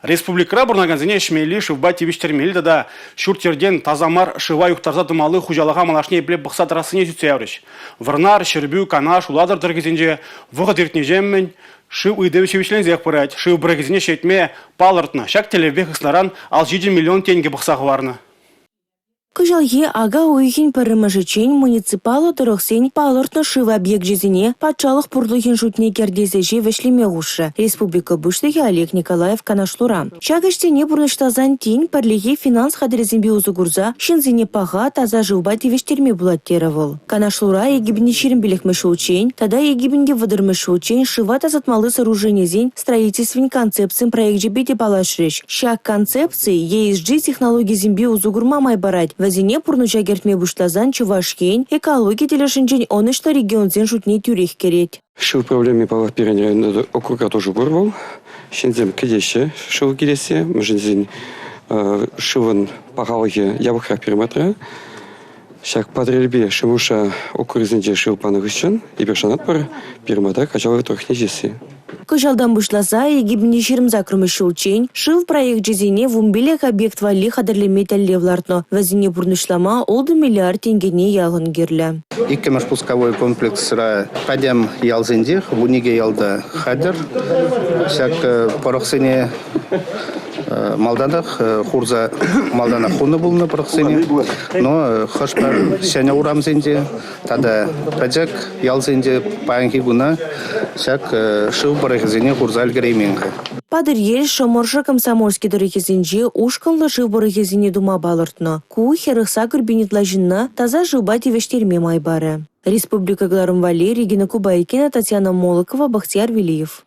Республикӑра пурӑнакансене ӗҫмелли шывпа тивӗҫтермелли тата ҫурт-йӗртен таса мар шыва юхтарса тӑмалли хуҫалӑха малашне епле пӑхса тӑрассине сӳтсе яврӗҫ. Вӑрнар, Ҫӗрпӳ, Канаш, Улатӑр тӑрӑхӗсенче вӑхӑт иртнӗҫемӗн шыв ыйтӑвӗ ҫивӗчленсех пырать. Шыв пӑрӑхӗсене ҫӗнетме палӑртнӑ. Ҫак тӗллевпе хыснаран 57 миллион тенкӗ пӑхса хӑварнӑ. Кӑҫалхи ака уйӑхӗн пӗрремӗшӗччен муниципаллӑ тӑрӑхсен палӑртнӑ шыв объекчӗсене патшалӑх пурлӑхӗн шутне кӗртес ӗҫе вӗҫлеме хушрӗ республика Пуҫлӑхӗ Олег Николаев канашлура. Ҫак ӗҫсене пурнӑҫласан тин пӗрлехи финанс хатӗрӗсемпе усӑ курса ҫынсене паха, таса шывпа тивӗҫтерме пулать терӗ вӑл. Канашлура 2025-мӗш ҫулччен тата 2030-мӗш ҫулччен шыва тасатмалли сооруженисен строительствин концепцин проекчӗпе те паллашрӗҫ. Ҫак концепци ESG технологисемпе усӑ курма май парать. Вӗсене пурнӑҫа кӗртме пуҫласан Чӑваш Ен экологи тӗлӗшӗнчен ӑнӑҫлӑ регионсен шутне тӳрех кӗрет. Шыв проблеми, паллах, пирӗн районта округра тоже пур вӑл. Ҫынсем кӗтеҫҫӗ шыв килессе, мӗншӗн тесен шывӑн пахалӑхӗ япӑхрах пирӗн патра. Ҫак Патӑрьелпе Шемурша округӗсенче шыв панӑ хыҫҫӑн эпир шанатпӑр, пирӗн пата Каҫал тӑрӑхне ҫитессе. Кӑҫалтан пуҫласа 2028-мӗш ҫулччен шыв проекчӗсене 15 объект валли хатӗрлеме тӗллев лартнӑ. Вӗсене пурнӑҫлама 6 миллиард тенкӗне яхӑн кирлӗ. Иккӗмӗш пусковой комплексра пӗтӗм ялсенчех, 12 ялта хатӗр. Ҫак пӑрӑхсене малтанах хурса малтанах хунӑ пулнӑ пӑрӑхсене, но хӑш-пӗр ҫӗнӗ урамсенче тата пӗчӗк ялсенче паянхи куна ҫак шыв пӑрӑхӗсене хурса ӗлкӗреймен-ха. Патӑрьел, Шӑмӑршӑ, Комсомольски тӑрӑхӗсенче ушкӑнлӑ шыв пӑрӑхӗсене тума палӑртнӑ. Ку 48 пин ытла ҫынна таса шывпа тивӗҫтерме май парӗ. Республика кӑларӑм валли Регина Кубайкина, Татьяна Молокова, Бахтияр Велиев.